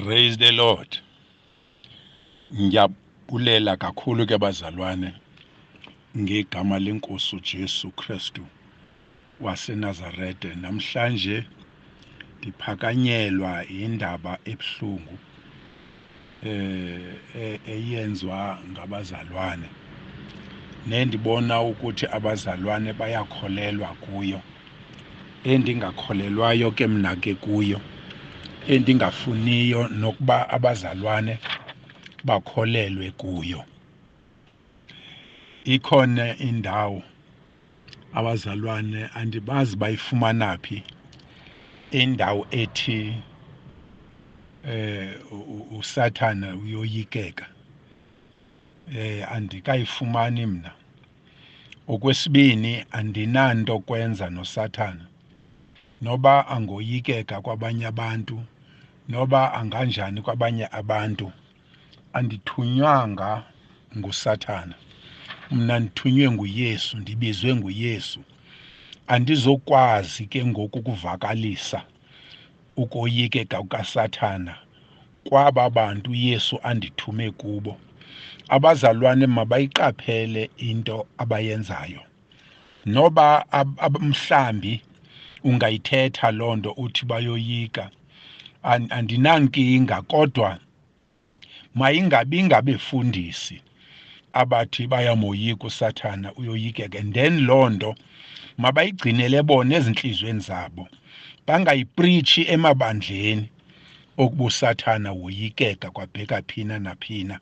Praise the Lord. Ngiyabulela kakhulu ke bazalwane ngegama lenkosi uJesu Kristu waseNazaretha. Namhlanje ndiphakanyelwa indaba ebuhlungu eyenzwa ngabazalwane, nendibona ukuthi abazalwane bayakholelwa kuyo, endingakholelwayo ke mna ke kuyo, endingafuniyo nokuba abazalwane bakholelwe kuyo. Ikhona indawo abazalwane andibazi bayifumana phi, indawo ethi uSathana uyoyikeka. Andikayifumani mna. Okwesibini, andinanto kwenza noSathana, noba angoyikeka kwabanye abantu, noba anganjani kwabanye abantu, andithunywanga nguSathana. Mna ndithunywe nguYesu, ndibizwe nguYesu. Andizokwazi ke ngoku ukuvakalisa ukoyikeka kukaSathana kwaba bantu uYesu andithume kubo. Abazalwane mabayiqaphele into abayenzayo. Noba mhlambi ungayithetha loo nto uthi bayoyika, andinankinga, kodwa mayingabi ngabefundisi abathi bayamoyika uSathana, uyoyikeka. And then loo nto mabayigcinele bona ezintliziyweni zabo, bangayipreachi emabandleni okuba uSathana woyikeka kwabheka phina naphina.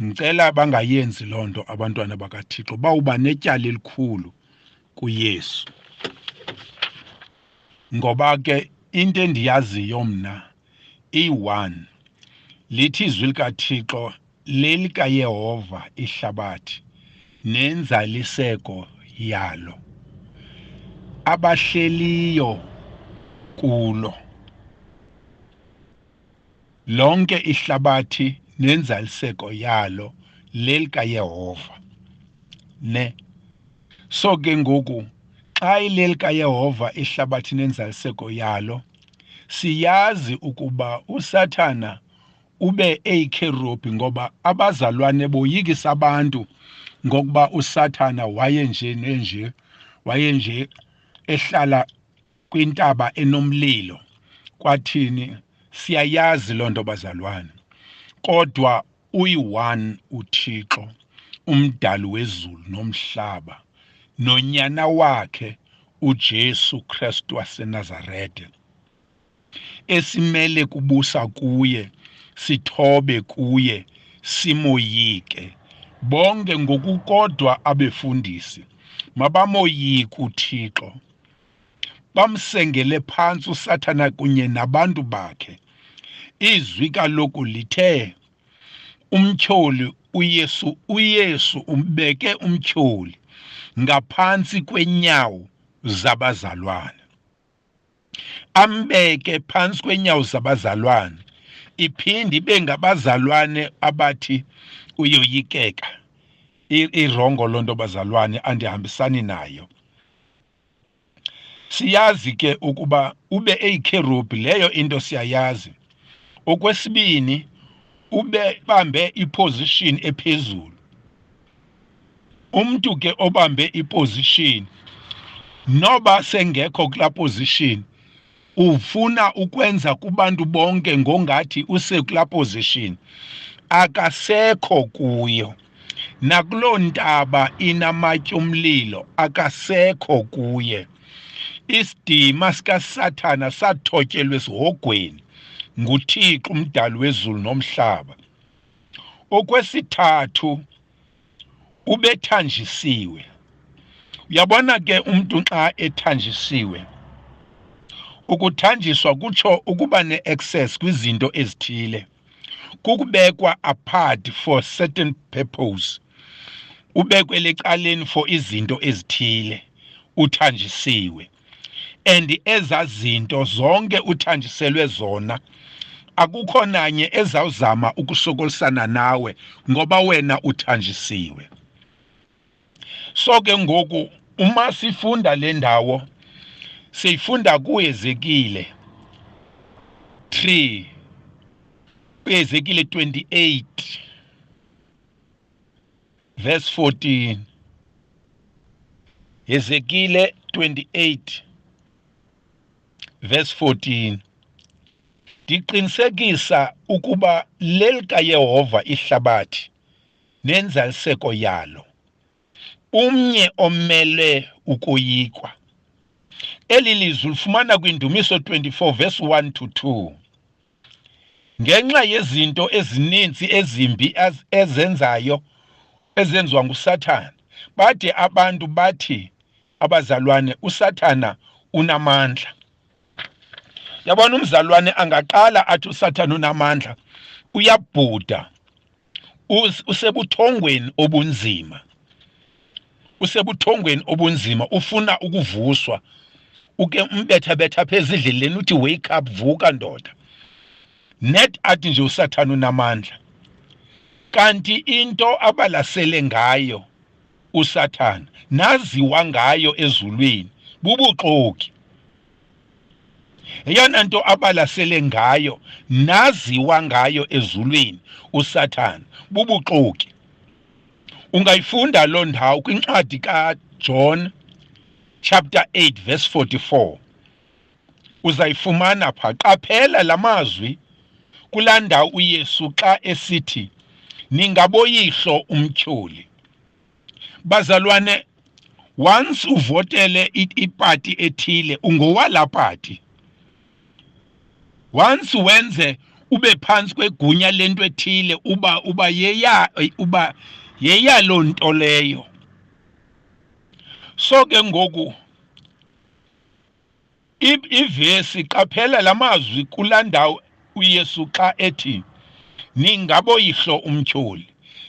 Ngicela bangayenzi loo nto abantwana bakaThixo, bawuba netyala elikhulu kuYesu. Ngoba ke into endiyaziyo mna iyi-one, lithi izwi likaThixo lelikaYehova ihlabathi nenzaliseko yalo, abahleliyo kulo. Lonke ihlabathi nenzaliseko yalo lelikaYehova. Ne. So ke ngoku xa ilelikaYehova ihlabathi nenzaliseko yalo, siyazi ukuba uSathana ube eyikherubhi, ngoba abazalwane boyikisa abantu ngokuba uSathana wayenje nenje, wayenje ehlala kwintaba enomlilo. Kwathini? Siyayazi loo nto bazalwane, kodwa uyi-one uThixo, umdali wezulu nomhlaba, nonyana wakhe uJesu Kristu waseNazaretha, esimele kubusa kuye, sithobe kuye, simoyike. Bonke ngokukodwa abefundisi mabamoyike uThixo, bamsengele phantsi uSathana kunye nabantu bakhe. Izwi kaloku lithe umtyholi uYesu, uYesu umbeke umtyholi ngaphantsi kwenyawo zabazalwane, ambeke phantsi kwenyawo zabazalwane, iphinde ibe ngabazalwane abathi uyoyikeka. Irongo loo nto bazalwane, andihambisani nayo. Siyazi ke ukuba ube eyikherubhi, leyo into siyayazi. Okwesibini, ube bambe iposition ephezulu. Umntu ke obambe iposition, noba sengekho kulaa position, ufuna ukwenza kubantu bonke ngongathi usekulaa position, akasekho kuyo. Nakuloo ntaba inamatye omlilo akasekho kuye. Isidima sikaSathana sathotyelwa esihogweni nguThixo umdali wezulu nomhlaba. Okwesithathu, ubethanjisiwe. Uyabona ke umntu xa ethanjisiwe, ukuthanjiswa kutsho ukuba ne-access kwizinto ezithile, kukubekwa apart for certain purpose, ubekwe lecaleni for izinto ezithile, uthanjisiwe. And eza zinto zonke uthanjiselwe zona, akukho nanye ezawuzama ukusokolisana nawe ngoba wena uthanjisiwe. So ke ngoku uma sifunda le ndawo, siyifunda kuHezekile 3. uHezekile 28 verse 14. Hezekile 28 verse 14. Ndiqinisekisa ukuba lelikaYehova ihlabathi nenzaliseko yalo, umnye omele ukoyikwa. Eli lizwi ulifumana kwiNdumiso 24 verse 1 to 2. Ngenxa yezinto ezininzi ezimbi ezenzayo ezenziwa nguSathana, bade abantu bathi abazalwane uSathana unamandla. Yabona, umzalwane angaqala athi uSathana unamandla, uyabhuda, usebuthongweni obunzima, usebuthongweni obunzima, ufuna ukuvuswa. Uke umbetha betha pha ezidleleni uthi wake up, vuka ndoda. Net athi nje uSathana unamandla, kanti into abalasele ngayo uSathana naziwa ngayo ezulwini bubuxoki. Eyona nto abalasele ngayo naziwa ngayo ezulwini uSathana bubuxoki. Ungayifunda loo ndawo kwincwadi kaJohn chapter 8 verse 44, uzayifumana pha. Qaphela lamazwi kulaa ndawo uYesu xa esithi ningaboyihlo umtyholi. Bazalwane, once uvotele ipati ethile, ungowala pati. Once wenze ube phantsi kwegunya lento ethile, uba yeya, uba yeyaloo nto leyo. So ke ngoku ivesi, qaphela lamazwi kulaa ndawo uYesu xa ethi ningaboyihlo umtyholi.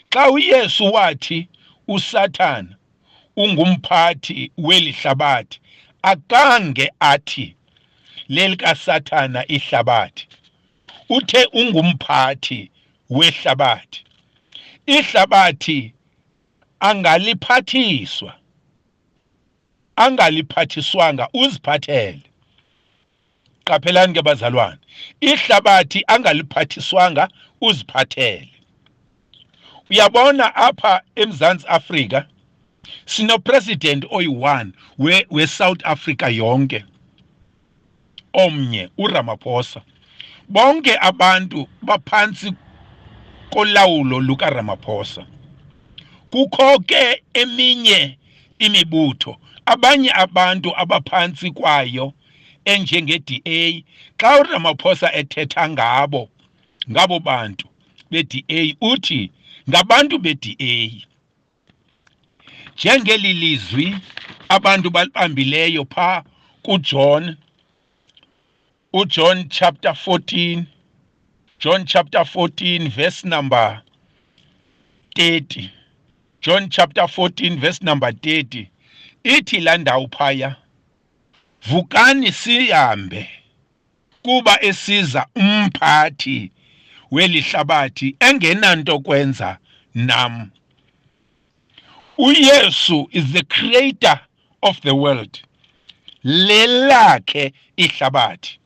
Xa uYesu wathi uSathana ungumphathi weli hlabathi, akange athi lelikaSathana ihlabathi. Uthe ungumphathi wehlabathi. Ihlabathi angaliphathiswa, angaliphathiswanga, uziphathele. Qaphelani ke bazalwane, ihlabathi angaliphathiswanga, uziphathele. Uyabona apha eMzantsi Afrika sino president oyi-1 we-South Africa yonke, omnye uRamaphosa. Bonke abantu baphantsi kolawulo lukaRamaphosa. Kukho ke eminye imibutho, abanye abantu abaphantsi kwayo enjenge-DA. Xa uRamaphosa ethetha ngabo, ngabo bantu be-DA, uthi ngabantu be-DA. Njengeli lizwi abantu balibambileyo pha kuJohn, uJohn chapter 14, John chapter 14 verse number 30. John chapter 14 verse number 30 ithi laa ndawo phaya, vukani sihambe, kuba esiza umphathi weli hlabathi engenanto kwenza nam. UYesu is the creator of the world, lelakhe ihlabathi.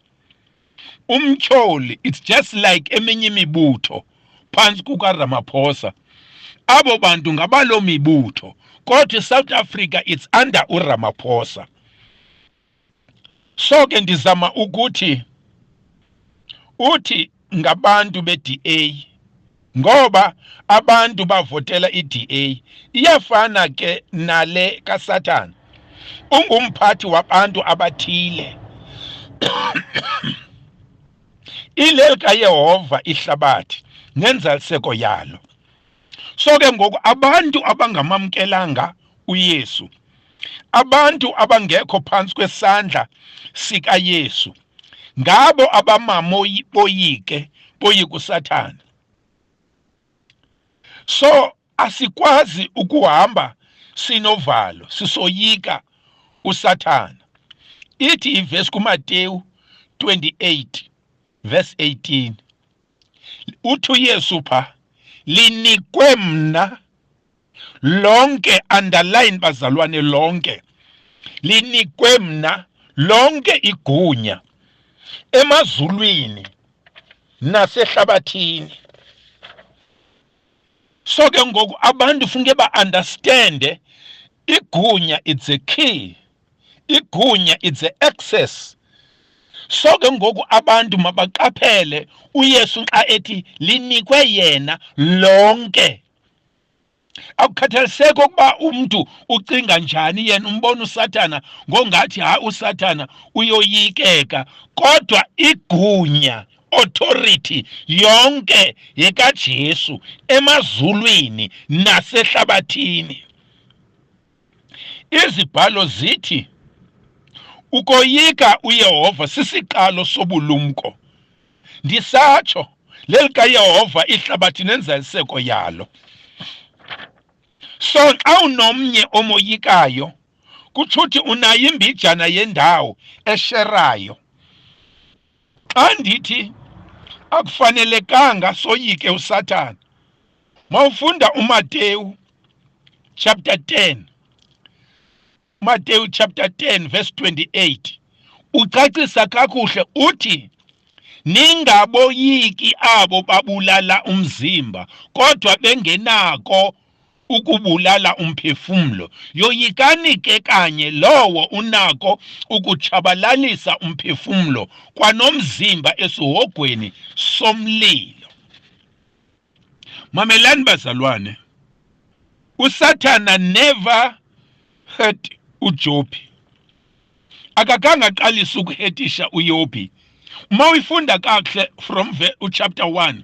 Umtyholi, it's just like eminye imibutho phantsi kukaRamaphosa, abo bantu ngabaloo mibutho, kodwa iSouth Africa it's under uRamaphosa. So ke ndizama ukuthi uthi ngabantu be-DA ngoba abantu bavotela i-DA. Iyafana ke nale kaSathana, ungumphathi wabantu abathile. Ileli kaYehova ihlabathi nenzaliseko yalo. So ke ngoku abantu abangamamkelanga uYesu, abantu abangekho phantsi kwesandla sikaYesu, ngabo abamama boyike, boyika uSathana. So asikwazi ukuhamba sinovalo, sisoyika uSathana. Ithi ivesi kuMateyu 28 verse 18, uthi uYesu pha, linikwe mna lonke, underline bazalwane, lonke, linikwe mna lonke igunya emazulwini. nasehlabathini. So ke ngoku abantu funeke ba-understande igunya, it's a key, igunya it's a access. So ke ngoku abantu mabaqaphele uYesu xa ethi linikwe yena lonke. Akukhathaliseki ukuba umntu ucinga njani, yena umbona uSathana ngongathi hayi uSathana uyoyikeka, kodwa igunya, authority yonke yekaJesu emazulwini nasehlabathini. Izibhalo zithi ukoyika uYehova sisiqalo sobulumko. Ndisatsho, lelikaYehova ihlabathi nenzaliseko yalo. So xa unomnye omoyikayo, kutsho uthi unayo imbijana yendawo esherayo. Xa ndithi akufanelekanga soyike uSathana, mawufunda uMateyu chapter 10, Mateyu chapter 10 verse 28, ucacisa kakuhle uthi ningaboyiki abo babulala umzimba kodwa bengenako ukubulala umphefumlo. Yoyikani ke kanye lowo unako ukutshabalalisa umphefumlo kwanomzimba esihogweni somlilo. Mamelani bazalwane, uSathana never hurt uJobhi. Akakhange aqalise ukuhetisha uYobhi. Uma uyifunda kakuhle from uchapter 1,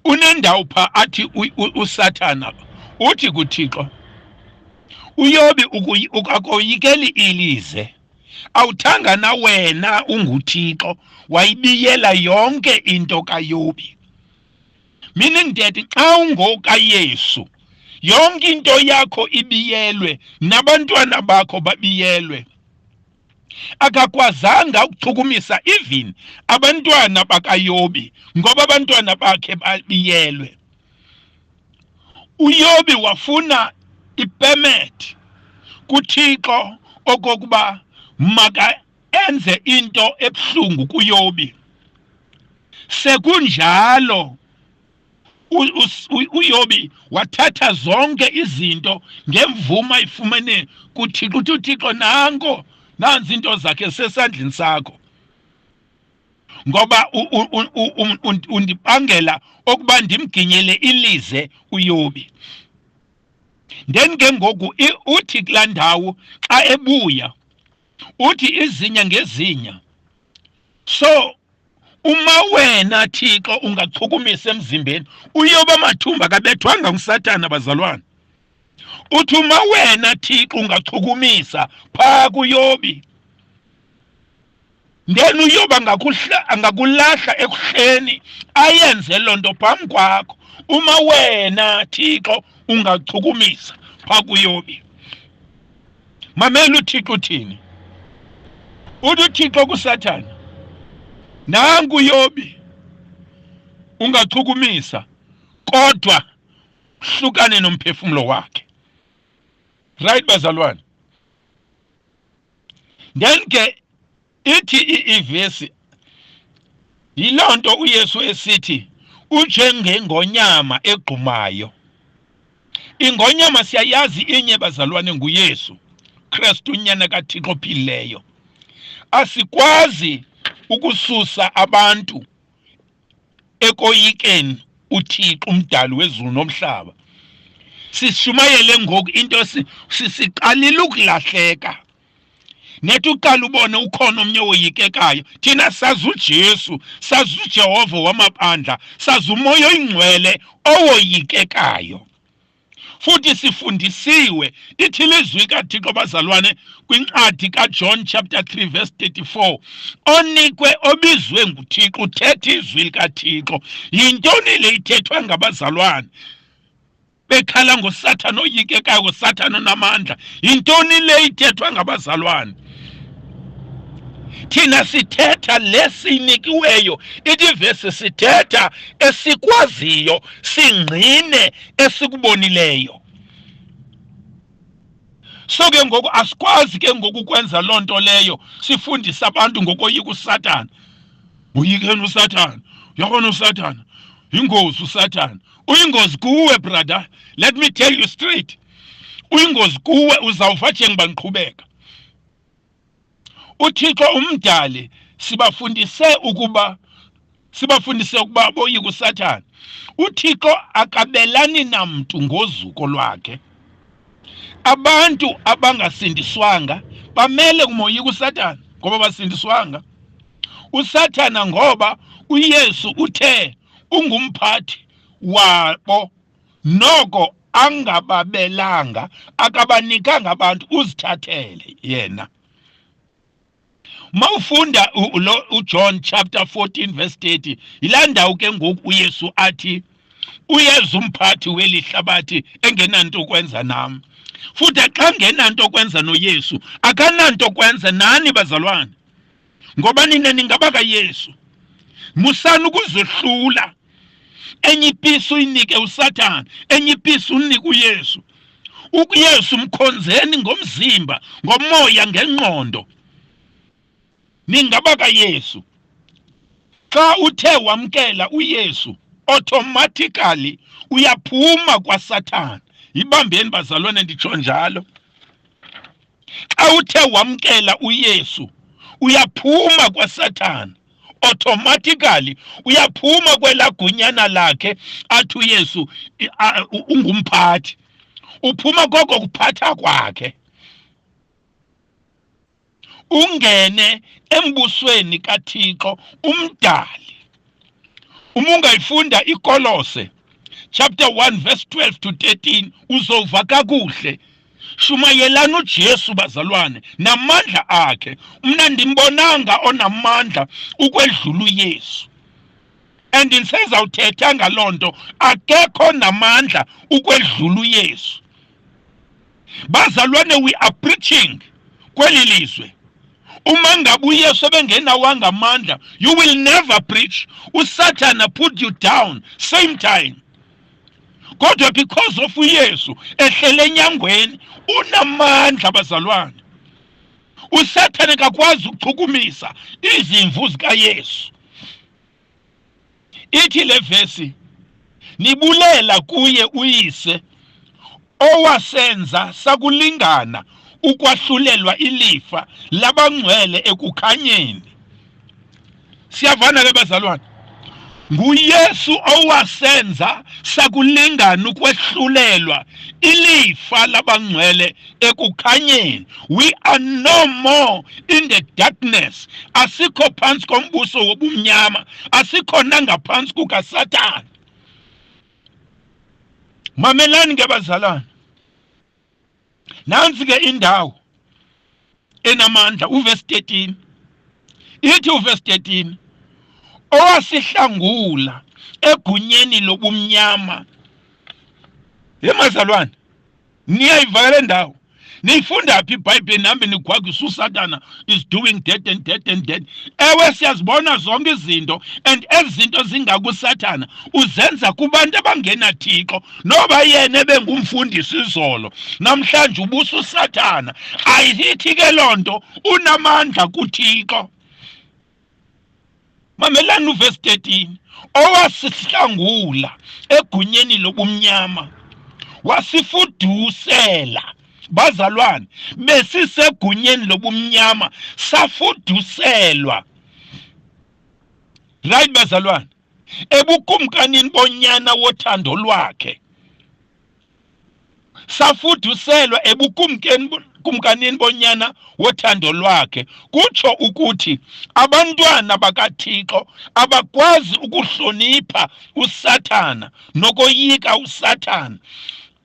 unendawo pha athi uSathana uthi kuThixo, uYobi akoyikeli ilize, awuthanga na wena unguThixo wayibiyela yonke into kaYobi. Meaning that xa ungokaYesu yonke into yakho ibiyelwe, nabantwana bakho babiyelwe. Akakwazanga ukuchukumisa even abantwana bakaYobi ngoba abantwana bakhe babiyelwe. uYobi wafuna ipermit kuThixo okokuba maka enze into ebuhlungu kuYobi. Sekunjalo uYobi wathatha zonke izinto ngemvume ayifumene kuThixo. Uthi uThixo, nanko, nanzi into zakhe sesandleni sakho, ngoba undibangela okuba ndimginyele ilize uYobi. Then ke ngoku uthi kulaa ndawo xa ebuya uthi izinya ngezinya. So uma wena Thixo ungachukumisa emzimbeni, uyoba amathumba akabethwanga nguSathana bazalwane. Uthi uma wena Thixo ungachukumisa phaa kuYobi, then uyoba angakulahla ekuhleni ayenze loo nto phambi kwakho, uma wena Thixo ungachukumisa phaa kuYobi. Mamela uThixo uthini. Uthi uThixo kuSathana, nanku uYobi, ungachukumisa kodwa hlukane nomphefumlo wakhe. Right bazalwane? Then ke ithi ivesi, yiloo nto uYesu esithi unjengengonyama egqumayo. Ingonyama siyayazi inye bazalwane, nguYesu Kristu, unyana kaThixo ophilileyo. Asikwazi ukususa abantu ekoyikeni uThixo umdali wezulu nomhlaba. Sishumayele ngoku into siqalile ukulahleka. Nethi uqala ubone ukhona omnye owoyikekayo. Thina sazi uJesu, sazi uJehova wamabandla, sazi uMoya oyiNgcwele owoyikekayo. Futhi sifundisiwe, ithi ilizwi kaThixo bazalwane kwincwadi kaJohn chapter 3 verse 34, onikwe obizwe nguThixo uthetha izwi likaThixo. Yintoni le ithethwa ngabazalwane bekhala ngoSathana oyikekayo, ngoSathana onamandla? Yintoni le ithethwa ngabazalwane? Thina sithetha lesinikiweyo, ithi ivesi sithetha esikwaziyo, singqine esikubonileyo. So ke ngoku asikwazi ke ngoku ukwenza loo nto leyo, sifundise abantu ngokoyika uSathana. Uyikeni uSathana. Uyabona uSathana. Ingozi uSathana. Uyingozi kuwe brother. Let me tell you straight. Uyingozi kuwe uzawufa njengoba ngiqhubeka. UThixo umdali sibafundise ukuba sibafundise ukuba boyike uSathana. UThixo akabelani namntu ngozuko lwakhe. Abantu abangasindiswanga bamele kumoyika uSathana ngoba basindiswanga. uSathana ngoba uYesu uthe ungumphathi wabo noko angababelanga akabanikanga abantu uzithathele yena. Mawufunda lo uJohn chapter 14 verse 30 yilaa ndawo ke ngoku uYesu athi uyeza umphathi weli hlabathi engenanto kwenza nam. Futhi xa ngenanto kwenza noYesu akananto kwenza nani bazalwane. Ngoba nina ningaba kaYesu. Musani ukuzohlula. Enye ipisi uyinike uSathana, enye ipisi unike uYesu. UYesu mkhonzeni ngomzimba, ngomoya, ngengqondo. Ningaba kaYesu. Xa uthe wamkela uYesu, automatically uyaphuma kwaSathana. Yibambeni bazalwane nditsho njalo. Xa uthe wamkela uYesu uyaphuma kwaSathana automatically uyaphuma kwela gunyana lakhe athi uYesu ungumphathi uphuma koko kuphatha kwakhe ungene embusweni kaThixo umdali. Uma ungayifunda iKolose chapter 1 verse 12 to 13 uzova kakuhle. Shumayelani uJesu bazalwane namandla akhe. Mna ndimbonanga onamandla ukwedlula uYesu. And ndisezawuthetha ngaloo nto, akekho namandla ukwedlula uYesu. Bazalwane, we are preaching kweli lizwe. Uma ngabe uYesu ebengenawanga amandla, you will never preach. USathana put you down same time. Kodwa because of uYesu ehlele enyangweni, unamandla bazalwane. USathana akakwazi ukuchukumisa izimvu zikaYesu. Ithi le vesi, nibulela kuye uYise owasenza sakulingana ukwahlulelwa ilifa labangcwele ekukhanyeni. Siyavana ke bazalwane? NguYesu owasenza sakulingana ukwehlulelwa ilifa labangcwele ekukhanyeni. We are no more in the darkness. Asikho phansi kombuso wobumnyama, asikho nangaphansi kukaSathane. Mamelani ke bazalwane, nansi ke indawo enamandla, uverse 13 ithi, uverse 13, owasihlangula egunyeni lobumnyama. Yemazalwane, niyayiva le ndawo? Niyifunda phi iBhayibhile? Nihambe nigwagwisa uSatana is doing that and that and that. Ewe, siyazibona zonke izinto, and ezi zinto zingakuSathana uzenza kubantu abangenaThixo. Noba yena ebengumfundisi izolo, namhlanje ubusa uSathana. Ayithi ke loo nto unamandla kuThixo. Mamelani uvesi 13, owasihlangula egunyeni lobumnyama wasifudusela. Bazalwane, besisegunyeni lobumnyama safuduselwa, right bazalwane, ebukumkanini bonyana wothando lwakhe. Safuduselwa ebukumkeni kumkanini bonyana wothando lwakhe. Kutsho ukuthi abantwana bakaThixo abakwazi ukuhlonipha uSathana nokoyika uSathana.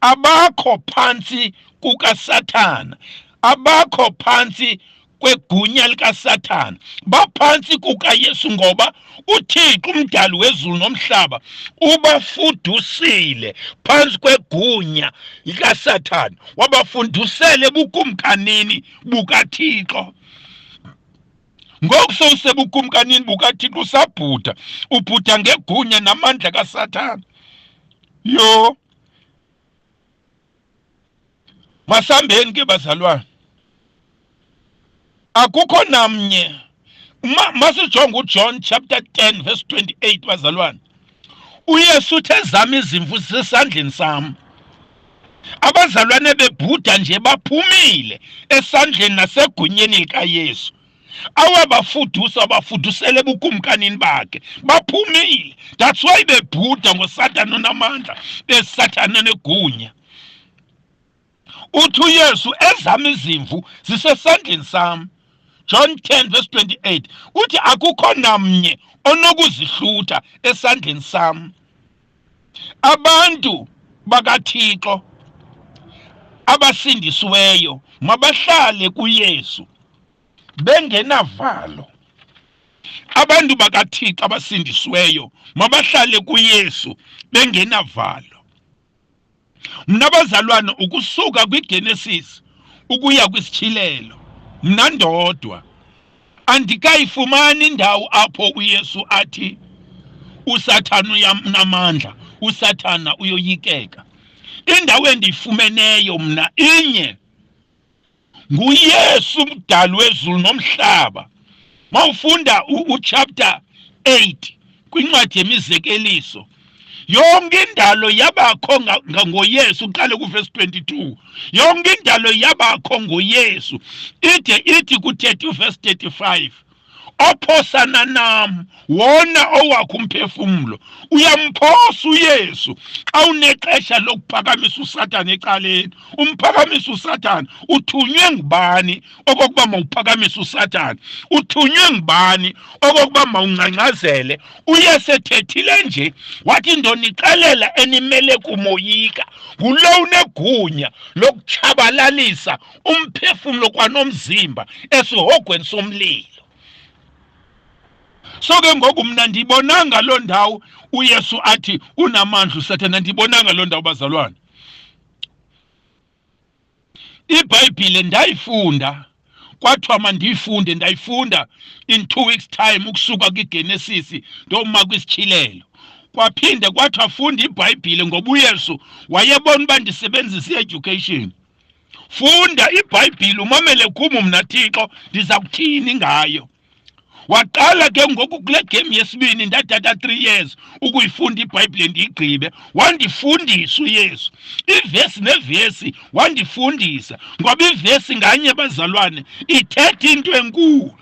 Abakho phantsi kukaSathana, abakho phantsi kwegunya likaSathana, baphantsi kukaYesu, ngoba uThixo umdali wezulu nomhlaba ubafudusile phantsi kwegunya likaSathana, wabafundusela ebukumkanini bukaThixo. Ngoku sowusebukumkanini bukaThixo, usabhuda, ubhuda ngegunya namandla kaSathana. Yho, masambeni ke bazalwane. Akukho namnye. Masijonge uJohn chapter 10 verse 28, bazalwane. UYesu uthe zami izimvu zisesandleni sam. Abazalwane bebhuda nje baphumile esandleni nasegunyeni likaYesu. Awabafudusa abafudusele ebukumkanini bakhe, baphumile. That's why bebhuda ngoSathane onamandla, besathane negunya. Uthi uYesu ezam izimvu zisesandleni sam. John 10 verse 28 uthi akukho namnye onokuzihlutha esandleni sam. Abantu bakaThixo abasindisiweyo mabahlale kuYesu bengenavalo. Abantu bakaThixo abasindisiweyo mabahlale kuYesu bengenavalo. Mna bazalwane, ukusuka kwiGenesis ukuya kwisityhilelo, mna ndodwa andikayifumani indawo apho uYesu athi uSathana unamandla, uSathana uyoyikeka. Indawo endiyifumeneyo mna inye, nguYesu umdali wezulu nomhlaba. Mawufunda uchapter 8 kwincwadi yemizekeliso, yonke indalo yabakho ngoYesu. Uqale kuverse 22, yonke indalo yabakho ngoYesu, ide ithi ku-30 verse 35, ophosana nam wona owakho umphefumlo. Uyamphosa uYesu xa unexesha lokuphakamisa uSathane ecaleni, umphakamisa uSathane. Uthunywe ngubani okokuba mawuphakamise uSathane? Uthunywe ngubani okokuba mawungcangcazele? UYesu ethethile nje wathi, ndonixelela enimele kumoyika, ngulo unegunya lokutshabalalisa umphefumlo kwanomzimba esihogweni somlilo. So ke ngoku mna ndibonanga loo ndawo uYesu athi unamandla uSathana, ndibonanga loo ndawo bazalwane. IBhayibhile ndayifunda, kwathiwa mandiyifunde, ndayifunda in 2 weeks time, ukusuka kwiGenesis ndoma kwisityhilelo. Kwaphinde kwathiwa funda iBhayibhile, ngoba uYesu wayebona uba ndisebenzisa i-education. Funda iBhayibhile umamele kum mna Thixo ndiza kuthini ngayo. Waqala ke ngoku kule game yesibini, ndathatha 3 years ukuyifunda iBhayibhile ndiyigqibe. Wandifundisa uYesu ivesi nevesi, wandifundisa, ngoba ivesi nganye bazalwane ithetha into enkulu.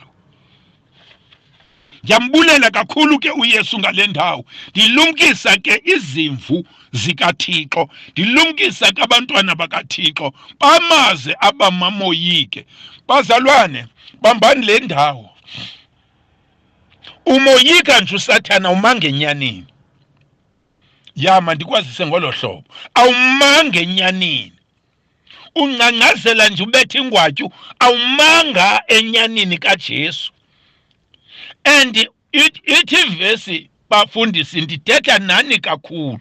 Ndiyambulela kakhulu ke uYesu ngale ndawo. Ndilumkisa ke izimvu zikaThixo, ndilumkisa ke abantwana bakaThixo, bamaze abamamoyike. Bazalwane, bambani le ndawo. Umoyika nje uSathana umange enyanini. Ya, mandikwazise ngolo hlobo, awumanga enyanini. Ungcangcazela nje ubetha ingwatyu, awumanga enyanini kaJesu. And ithi ivesi, bafundisi, ndithetha nani kakhulu,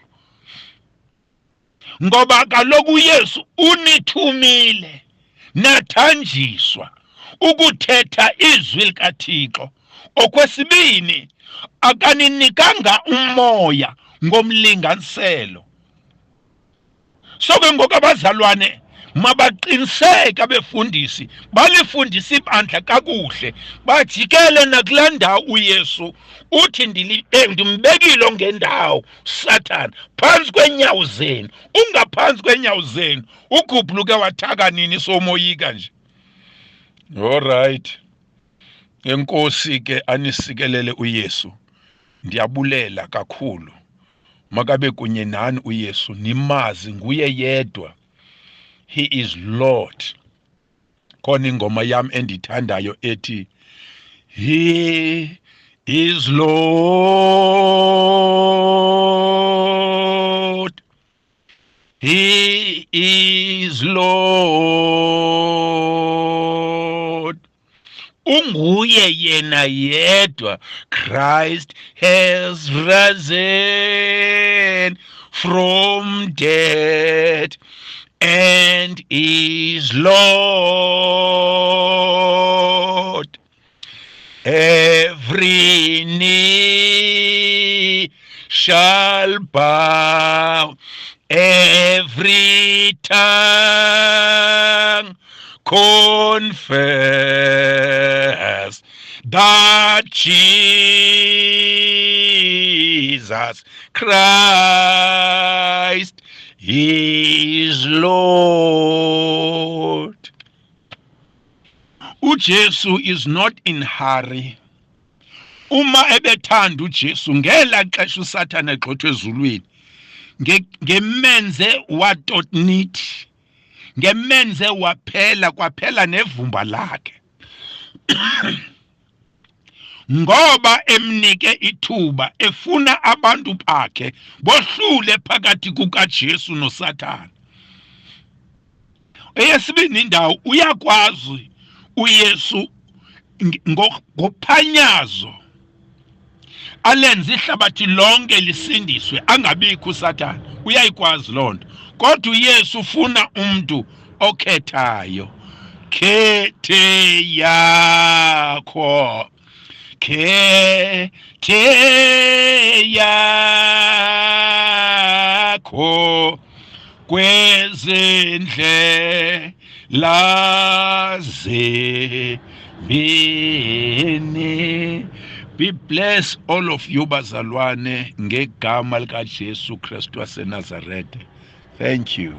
ngoba kaloku uYesu unithumile nathanjiswa ukuthetha izwi likaThixo. Okwesibini, akaninikanga umoya ngomlinganiselo. So ke ngoku abazalwane mabaqiniseke, abefundisi balifundise ibandla kakuhle, bajikele nakulaa ndawo uYesu uthi ndimbekile ongendawo Sathana phantsi kweenyawo zenu. Ungaphantsi kweenyawo zenu, ugubhuluke wathaka nini somoyika nje? All right, enkosi ke, anisikelele uYesu. Ndiyabulela kakhulu, makabe kunye nani uYesu, nimazi nguye yedwa. He is Lord. Khona ingoma yam endiyithandayo ethi He is Lord, He is Lord, unguye yena yedwa. Christ has risen from dead and is Lord. Every knee shall bow, every tongue confess That Jesus Christ is Lord. UJesu is not in hurry. Uma ebethanda uJesu ngela xesha uSathane egxothwa ezulwini ngemenze watotnithi ngemenze waphela kwaphela nevumba lakhe ngoba emnike ithuba efuna abantu bakhe bohlule phakathi kukaJesu noSathane. Eyesibini indawo uyakwazi uYesu ngophanyazo alenze ihlabathi lonke lisindiswe angabikho uSathane. Uyayikwazi loo nto, kodwa uYesu ufuna umntu okhethayo. Khethe yakho, khethe yakho kwezindlela zimbini. Be blessed all of you bazalwane ngegama likaJesu Kristu waseNazaretha. Thank you.